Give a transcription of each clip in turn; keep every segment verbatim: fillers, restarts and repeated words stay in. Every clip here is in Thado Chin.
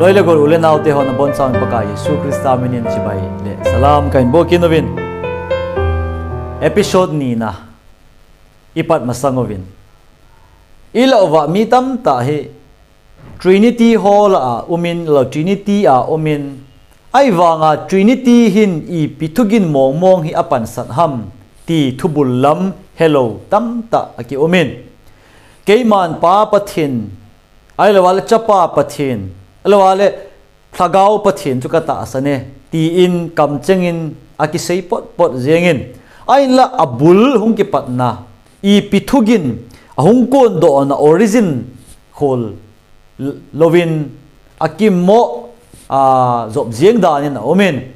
Loi le gol u le nao te ho nabonchauvin Pakai Jesu Christa min in chibai le salam kahin bol kit uvin. Episode ni na ipat masang uvin. Ilah uva mi tamtah hi Trinity ho lah a umin, lo Trinity a umin. Ahivanga Trinity hin ipi thugin mongmong hi apansat ham ti thubul lam helou tamtah akiumin. Keiman Pa Pathen, ahilou le Chapa Pathen, ahilou le Lhagao Pathen chu katahsan e, tin kamchengin akisei potpot jengin. Ahinla abul hung kipatna, ipi thugin ahung kondohna origin khol louvin akimmo, a, jop jeng danin aumin.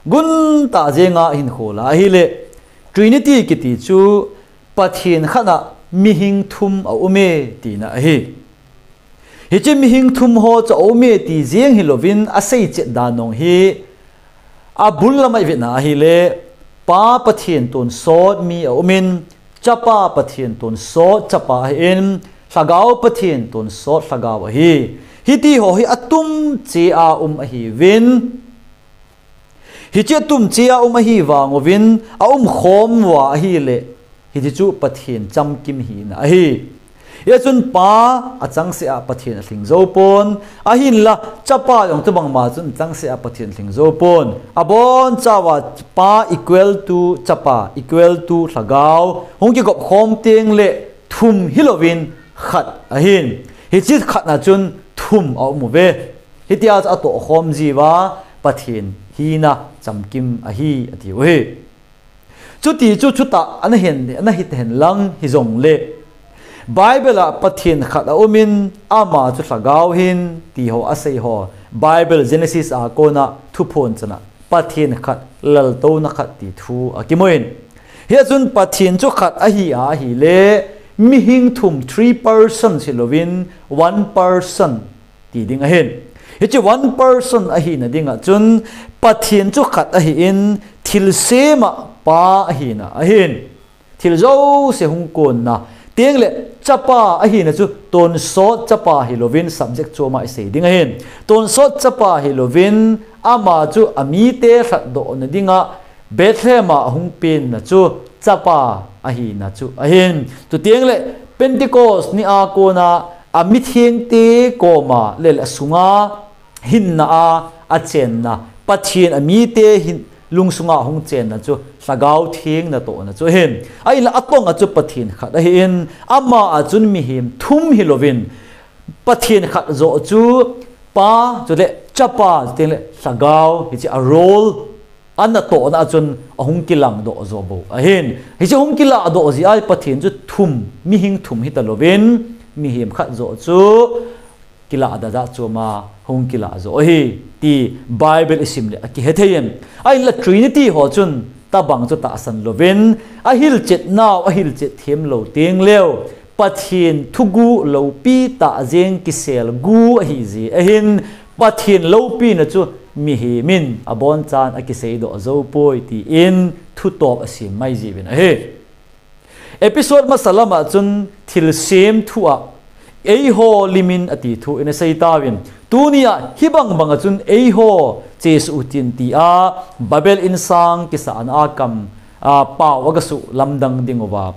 Guntah jenga ahin khol a ahile, Trinity kiti chu Pathen khat a mihing thum aume tina ahi. Hiche mihing thum ho chu aume ti jeng hilouvin aseichet dan nong hi abul lama ivetna ahile, Pa Pathen tonsot mi aumin, Chapa Pathen tonsot Chapa ahin, Lhagao Pathen tonsot Lhagao ahi. Hiti ho hi atum cheh a um ahiuvin. Hiche atum cheh a um ahi vang uvin, aumkhom uva ahile, hiti chu Pathen chamkim hina ahi. Hia chun Pa achangseh a Pathen alhing jou pon, ahinla Chapa jong chubangma chun achangseh a Pathen alhing jou pon. Abonchauva Pa equal to Chapa equal to Lhagao hung kigop khom teng le thum hilouvin khat ahin. Hiche khat na chun thum aum uve. Hitia chu atoh khom jiuva Pathen hina chamkim ahi atiu hi. Chuti chu chutah ana hin, ana hita hen lang hijongle, Bible a Pathen khat aumin, ama chu Lhagao ahin ti ho asei ho, Bible Genesis a kona Thuphon chan a Pathen khat, laltouna khat ti thu akimun. Hia chun Pathen chu khat ahi a ahile, mihing thum, three persons hilouvin, one person ti ding ahin. Hiche one person ahina dinga chun Pathen chu khat ahin, thilsem a Pa ahina ahin. Thil jouse hung konna teng le Chapa ahina chu tonsot Chapa hilouvin subject chom a isei ding ahin. Tonsot Chapa hilouvin ama chu amite lhatdohna dinga Bethlehem a ahung penna chu Chapa ahina chu ahin. Chuteng le Pentecost ni a kona amithengte koma le, le asunga hinna a achenna, Pathen amite hin lungsunga hung chenna chu Lhagao Theng natohna chu ahin. Ahinla atonga chu Pathen khat ahin, ama a chun mihem thum hilouvin, Pathen khat joh chu Pa, chule Chapa, chuteng le Lhagao, hiche a role, anatohna a chun ahung kilangdoh jo bou ahin. Hiche hung kilahdoh jeh a Pathen chu thum, mihing thum hita louvin, mihem khat joh chu kilah dada chom a hung kilah jo ahi ti Bible isim le akihe thei in. Ahinla Trinity ho chun tabang chu tahsan louvin, ahilchet nau, ahilchet them lou teng leu, Pathen thuguh loupi tah jeng kisel gu ahi jeh ahin, Pathen loupina chu mihem in abonchan akiseidoh jou poi tin thutop asem mai jiuvin ahi. Episode masa lama chun thilsem thu a eiho limin ati thu ina sei tauvin, tunia hibang banga chun eiho chesuh utin tia Babel insang kisahna a kam, a, pao agasuh lamdang dinguva,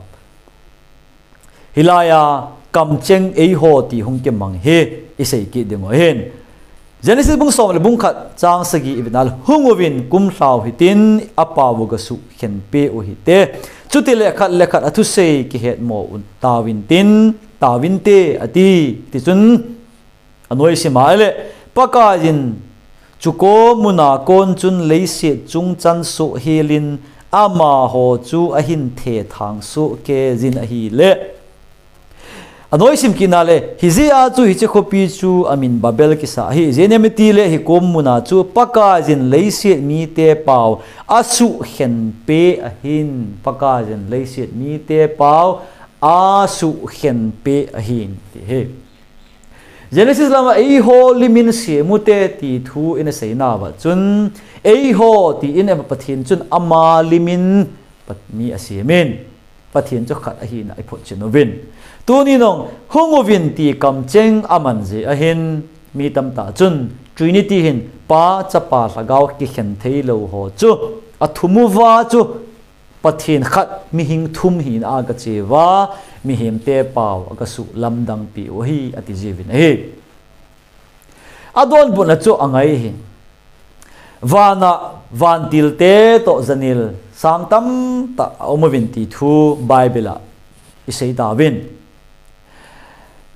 hilai a kamcheng eiho ti hung kimang hi isei kit dingu ahin. Genesis bung som le bung khat chang sagi ivetna le, hung uvin kum lhau hitin apao u gasuh khenpeh u hite. Chutile khat le khat athusei kihetmo u tauvin tin, tauvinte ati. Tichun anoisim a ahile, Pakaiyin, chukom muna kon chun leiset chungchan sohhelin amaho chu ahin thethang sohkeijin ahile, anoisim kitna le, hijeh a chu hiche khopi chu amin Babel kisa ahi, ijeh inem itile hikom muna chu Pakaiyin leiset mite pao asuhkhenpeh ahin, Pakaiyin leiset mite pao asuhkhenpeh ahin, ti hi. Genesis lama eiho limin sem ute ti thu ina seinauva chun, eiho tin Pathen chun ama limin Pat-, mi asemin, Pathen chu khat ahina iphotchet uvin. Tuni nong hung uvin ti kamcheng aman jeh ahin, mi tamtah chun Trinity hin Pa, Chapa, Lhagao kikhen thei lou ho chu, athum uva chu Pathen khat mihing thum hina a gache uva, mihemte pao agasuh lamdang peh u ahi, ati jiuvin ahi. Adonbutna chu angai hi. Vana vantilte toh janel sang tamtah aum uvin ti thu Bible a isei tauvin.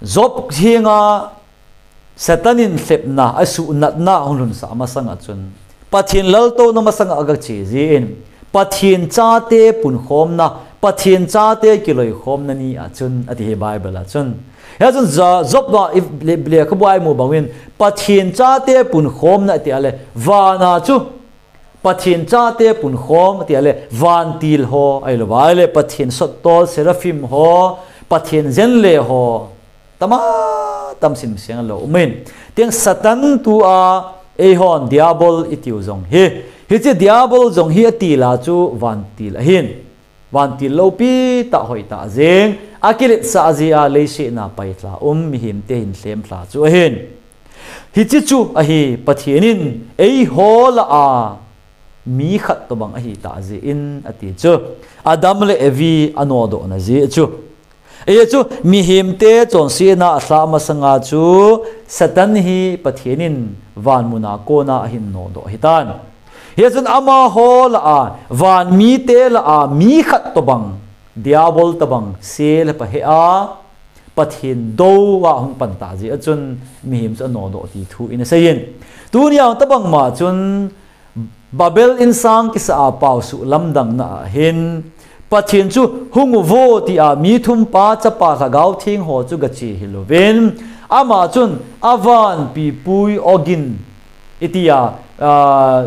Job henga Satan in lhepna, asuhnatna ahung lhunsah masanga chun, Pathen laltouna masanga agache jin, Pathen chate punkhomna, Pathen chate kiloikhomna ni a chun, ati hi Bible a chun. Hia chun Ja-, Job a i le, lekhabu a imu bangin, Pathen chate punkhomna ati a le, vana chu Pathen chate punkhom ati a le, vantil ho, ahilou va, ahile Pathen sottol, seraphim ho, Pathen jenle ho, tama tam simseng lou umin. Tiang Satan tua eihon Diabol itiu jong hi. Hiche Diabol jong hi atil a chu vantil ahin. Vantil loupi tah hoitah jeng, akiletsah jeh a leiset a pailha um, mihemte hin lhemlha chu ahin. Hiche chu ahi, Pathen in eiho lah a mi khat tobang ahitah jeh in ati chu. Adam le Evi anodohna jeh chu. Ajeh chu, mihemte chonsetna alhah masanga chu, Satan hi Pathen in vanmun a kona ahin nodoh ahitan. Hia chun amaho lah a, vanmite lah a, mi khat tobang, Diabol tobang, sel pha hih a, Pathen dou a hung pan tah jeh a chun, mihem chu anodoh ti thu in aseiyin. Tunia tobang ma chun, Babel insang kisa a pao suhlamdangna a hin, Pathen chu hung uvo tia mi thum Pa, Chapa, Lhagao Theng ho chu gache hilouvin, ama chun avan pipui ogin, itia, ah,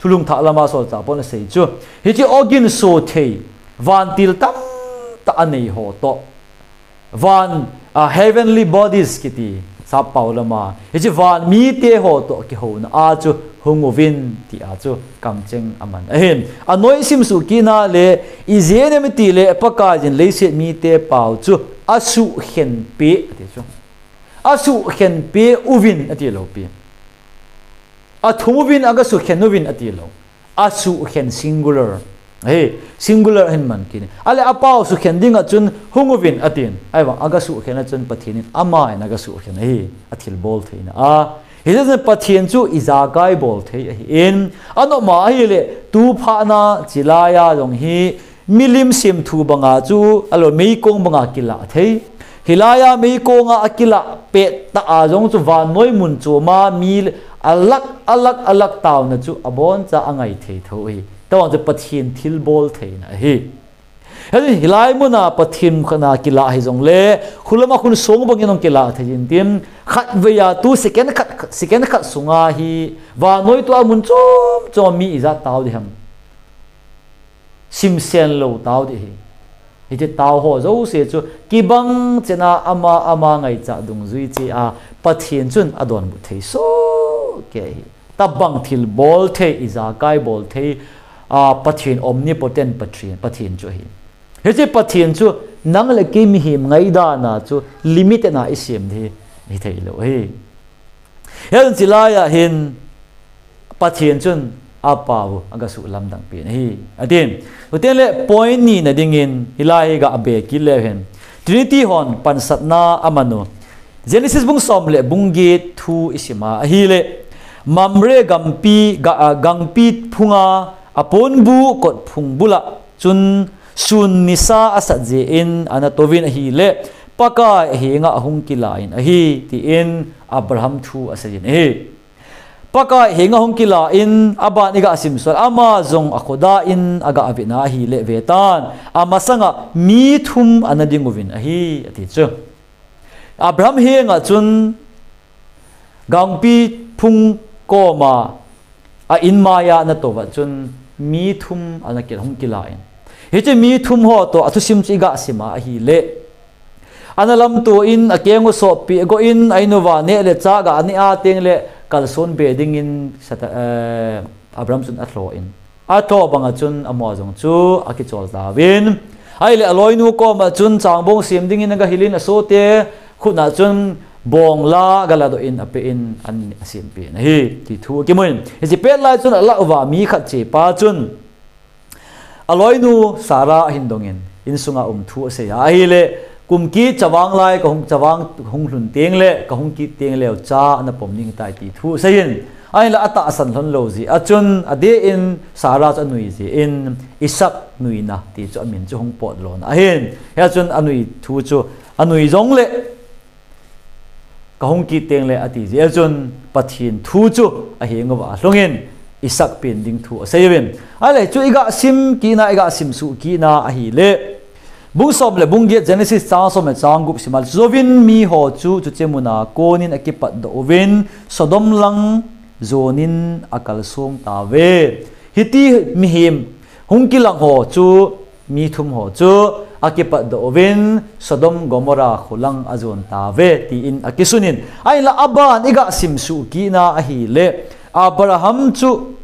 thulhung thah lama solchah pon asei chu. Hiche ogin sothei, vantil tamtah anei ho toh. Van, ah, heavenly bodies kiti, sappao lama. Hiche vanmite ho toh kihouna a chu hung uvin tia chu kamcheng aman ahin. Anoi simsuh kitna le, ijeh inem itile Pakaiyin leiset mite pao chu asuhkhen peh ati chu. Asuhkhen peh uvin ati lou pi. Athum uvin, agasuhkhen uvin ati lou. Asuhkhen singular. Hi, singular ahin man kit in. Ahile apao suhkhen dinga chun hung uvin atin. Ahivang agasuhkhen a chun Pathen in amahin agasuhkhen ahi. Athilbol theina a. Hijeh chun Pathen chu ijakai bol thei ahin. Anoma ahile tu phatna chilai a jong hi Milim semthu banga chu, ahilou meikong banga kilah thei. Hilai a meikong a akilah pet tah a jong chu vannoi mun choma mi alakh, alakh, alakh taona chu aboncha angai thei tho ahi. Tabang chu Pathen thilbol theina ahi. Hijeh chun hilai muna Pathen khat a kilah hijongle, khulama khun song bangin hung kilah thei jin tin, khatvei a tu second khat, second khat sunga hi, vannoi tua mun chom chom mi ijat tao ding ham. Simsen lou tao ding ahi. Hiti tao ho jouse chu kibang chena ama, ama ngaichat dungjui chea Pathen chun adonbut thei sohkei ahi. Tabang thilbol thei, ijakai bol thei, a, Pathen omnipotent Pathen, Pathen chu ahi. Hiche Pathen chu nang le kei mihem ngaidana chu limited a isem ding hithei lou ahi. Hijeh chun chilai a hin Pathen chun apao agasuh lamdang pen ahi. Atin, chuteng le point nina dingin hilai hi gah be kit leu hen. Trinity hon pansatna amanu. Genesis bung som le bung get thu isima ahile. Mamre gampi, ga-, a, gangpi phunga aponbu kot phung bula chun sun nisa asat jeh in ana touvin ahile. Pakai ahenga ahung kilah in ahi, tin Abraham thu aseiyin ahi. Pakai henga hung kilah in, aban iga simsot, ama jong akhoda in aga vetna ahile vetan, amasanga mi thum ana ding uvin ahi, ati chu. Abraham henga chun gangpi phung koma a inmaiya ana touva chun mi thum ana kil, hung kilah in. Hiche mi thum ho toh athusim chu iga sima ahile. Ana lamto in, akeng u soppi ago in, a in uva neh le chah ga aneh a teng le kalson be dingin Sata-, eh, Abraham chun alho in. Alho banga chun amaho jong chu akichol tauvin. Ahile aloinu koma chun changbong sem dingin aga hilin asote khutna chun bong la galadoh in ape in an asempi in ahi ti thu akimun. Hiche pet lai chun alah uva mi khat chepa chun aloinu Sarah ahin dongin, insunga um thu asei a ahile, kum kit chavang lai kahung chavang hung lhun teng le kahung kit teng leu cha ana pom ding tai ti thu asei in, ahinla atahsan lhon lou jeh a chun adeh in Sarah chu anui jeh in Isaac nuina ti chu amin chu hung pot lona ahin. Hia chun anui thu chu anui jong le kahung kit teng le ati jeh chun Pathen thu chu aheng uva alhungin Isaac pen ding thu asei uvin. Ahile chu iga sim kit na, iga sim suh kit na ahile, bung som le bung get Genesis chang som le chang gup sim a, chujouvin miho chu chuche muna konin akipatdoh uvin Sodom lang jonin akalsong tauve. Hiti mihem hung kilang ho chu, mi thum ho chu akipatdoh uvin Sodom Gomorrah kho lang ajon tauve, tin akisunin. Ahinla aban iga sim suh kit na ahile, Abraham chu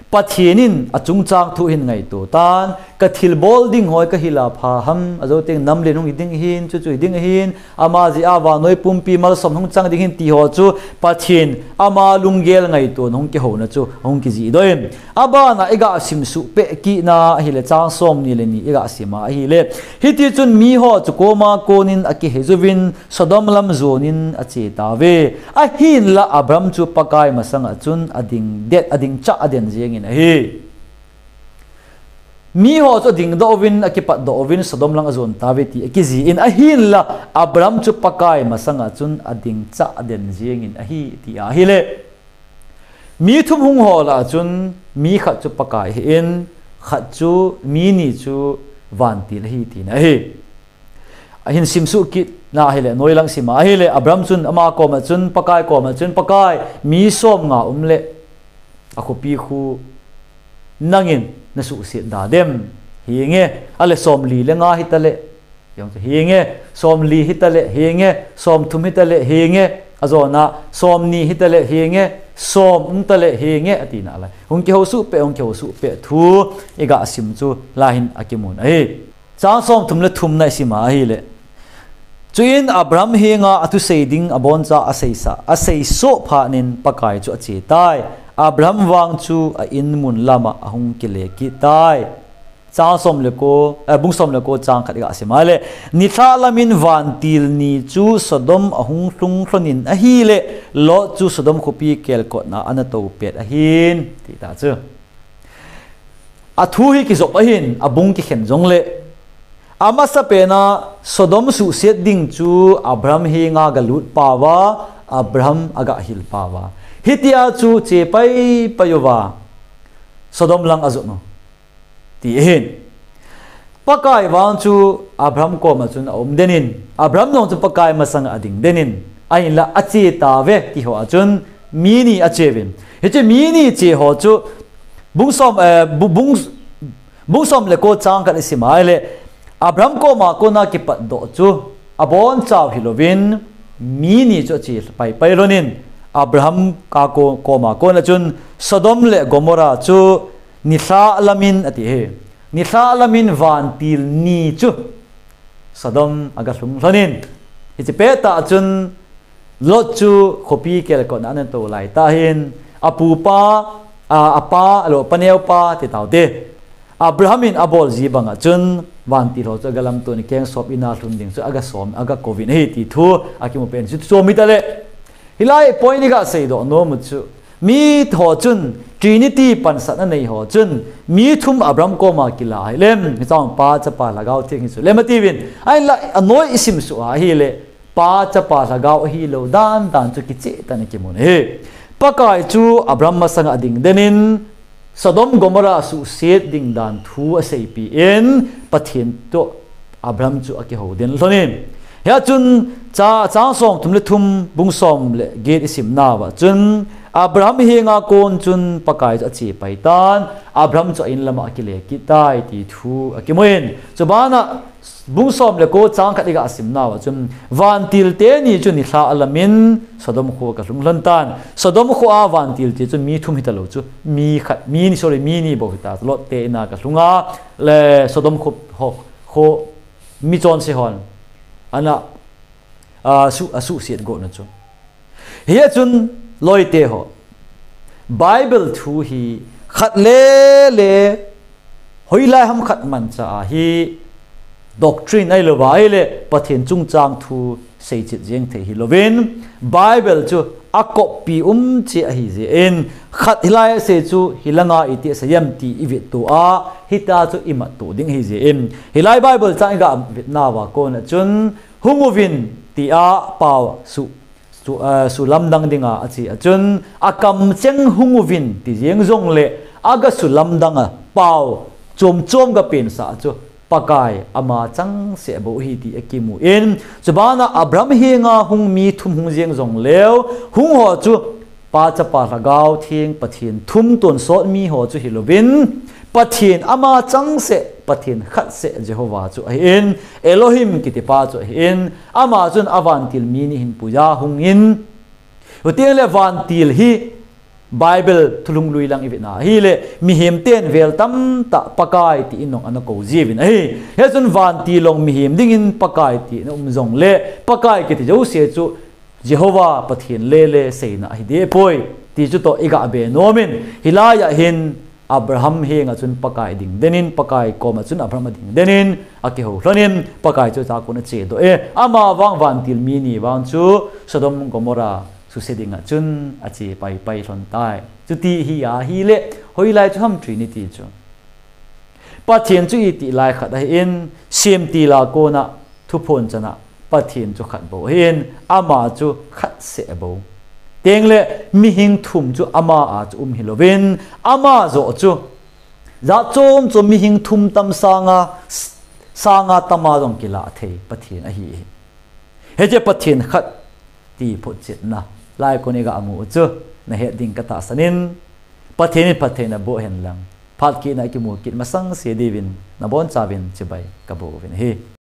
Pathen in achungchang thu ahin ngaito tan, ka thilbol ding ho kahil a pha ham, ajo teng nam len hung hi ding ahin, chuchu hi ding ahin, ama jeh a vannoi pumpi malsom hung chang ding ahin ti ho chu Pathen ama lunggel ngaito na hung kihouna chu hung kijihdoh in. Abana iga sim suh peh kit na ahile chang som ni le ni iga sim a ahile, hiti chun miho chu koma konin akihei jouvin Sodom lam jonin ache tauve. Ahinla Abram chu Pakai masanga chun ading det, ading chah aden jengin ahi. Miho chu adingdoh uvin, akipatdoh uvin Sodom lang ajon tauve ti akijih in, ahinla Abram chu Pakai masanga chun ading chah aden jengin ahi ti ahile, mi thum hung ho lah a chun mi khat chu Pakai ahin, khat chu, mi ni chu vantil ahi tina ahi. Ahin sim suh kit na ahile, noilang sim a ahile, Abram chun ama koma chun, Pakai koma chun, Pakai, mi som nga um le akhopi khu nangin nasuhset da dem? Henge. Ahile som li le nga hitale, henge, som li hitale, henge, som thum hitale, henge, ajona som ni hitale, henge, som um tale, henge, atina lai. Hung kihou suh peh, hung kihou suh peh thu iga sim chu lai hin akimun ahi. Chang som thum le thum na isim a ahile, chuin Abram henga athusei ding aboncha aseisa, aseisoh phatnin Pakai chu ache tai. Abram vang chu a in mun lama ahung kile kit tai. Chang som le ko, eh, bung som le ko chang khat iga sim a ahile, nilhah lamin vantil ni chu Sodom ahung lhung lhonin ahile, Lot chu Sodom khopi kelkotna ana tou pet ahin, tita chu. Athu hi kijop ahin, abung kikhen jongle, amasapena Sodom suhset ding chu Abram henga galut pauva, Abram agahil pauva. Hitia chu che paipai uva Sodom lang ajot u ti ahin. Pakai vang chu Abram koma chun aum denin, Abram jong chu Pakai masanga ading denin, ahinla ache tauve ti ho a chun mi ni acheuvin. Hiche mi ni che ho chu bung som, eh, bu-, bung, bung som le ko chang khat isim a ahile, Abram koma kona kipatdoh chu abonchau hilouvin, mi ni chu ache paipai lhonin, Abram a ko-, koma kona chun Sodom le Gomorrah chu nilhah lamin ati ahi. Nilhah lamin vantil ni chu Sodom aga lhung lhonin, hiche pettah chun Lot chu khopi kelkotna ana tou laitah hin, apupa, a, apa, alou, paneopa ti taute, Abraham in abol ji banga chun vantil ho chu aga lamtonin, kengsop ina lhun ding chu aga som, aga kouvin ahi ti thu akimu pen chu, chu mi tale. Hilai point iga seidoh nomu chu, miho chun, Trinity pansatna nei ho chun, mi thum Abraham koma kila ahilem, hichang Pa, Chapa, Lhagao Theng hi chu lem atiuvin, ahinla anoi isim suh a ahile, Pa, Chapa, Lhagao ahilou dan dan chu kicheh tah in akimun ahi. Pakai chu Abraham masanga ading denin, Sodom Gomorrah suhset ding dan thu aseipeh in, Pathen toh Abraham chu akihou den lhonin. Hia chun cha, chang som thum le thum, bung som le get isim nauva chun, Abraham henga kon chun Pakai chu ache pai tan, Abraham chu a in lama akile kit tai ti thu akimun. Chubana, bung som le ko chang khat iga sim nauva chun, vantil teni chu nilhah lamin Sodom kho aga lhung lhon tan. Sodom kho a vantil te chu mi thum hitalou chu, mi khat, mi ni, sorry, mi ni bou hita. Lot te ina aga lhunga, le Sodom kho, kho, kho mi chonse hon ana a, su, a suhset gotna chu. Hia chun loite ho, Bible thu hi khat le le hoilai ham khat mancha a hi doctrine ahilouva ahile Pathen chungchang thu seichet jeng thei hilouvin, Bible chu a copy um cheh ahi jeh in, khat hilai a sei chu hilanga iti asei em ti i vetto a, hitia chu i matto ding ahi jeh in, hilai Bible chang i ga vetnauva kona chun, hung uvin tia pao su, su, eh, sulamdang dinga ache a chun, a kamcheng hung uvin ti jeng jongle, a ga sulamdang a pao chom chom ga pensah chu, Pakai ama changseh bou ahi ti akimu in, chubana Abraham henga hung mi thum hung jeng jongleu, hung ho chu Pa, Chapa, Lhagao Theng, Pathen thum tonsot mi ho chu hilouvin, Pathen ama changseh, Pathen khatseh Jehovah chu ahin, Elohim kitipa chu ahin, ama chun a vantil mi ni hinpuija hungin, chuteng le vantil hi Bible thulhung lui lang i vetna ahile, mihem ten vel tamtah Pakai tin jong ana kou jiuvin ahi. Hia chun vantil long mihem dingin Pakai tin aum jongle, Pakai kiti jouse chu Jehovah Pathen lele seina ahi dehpoi ti chu toh i ga be nomin, hilai a hin Abraham henga chun Pakai dingden in, Pakai koma chun Abraham adingden in, akihou lhonin, Pakai chu chua kon achedoh e, ama vang vantil mi ni vang chu Sodom Gomorrah suse dinga chun ache paipai lhon tai. Chuti hi ahile, hoilai chu ham Trinity chu? Pathen chu iti lai khat ahin, semtil a kona thuphon chana Pathen chu khat bou ahin, ama chu khatseh bou. Tengle mihing thum chu ama a chu um hilouvin, ama joh chu jat chom chom mihing thum tam sanga, sanga tama jong kilah thei Pathen ahi. Hiche Pathen khat ti photchetna lai kon i ga mu u chu nahet ding katahsan in, Pathen in phatthei naboh hen lang, phat kit na kimu kit masang se diuvin nabonchauvin chibai kaboh uvin ahi.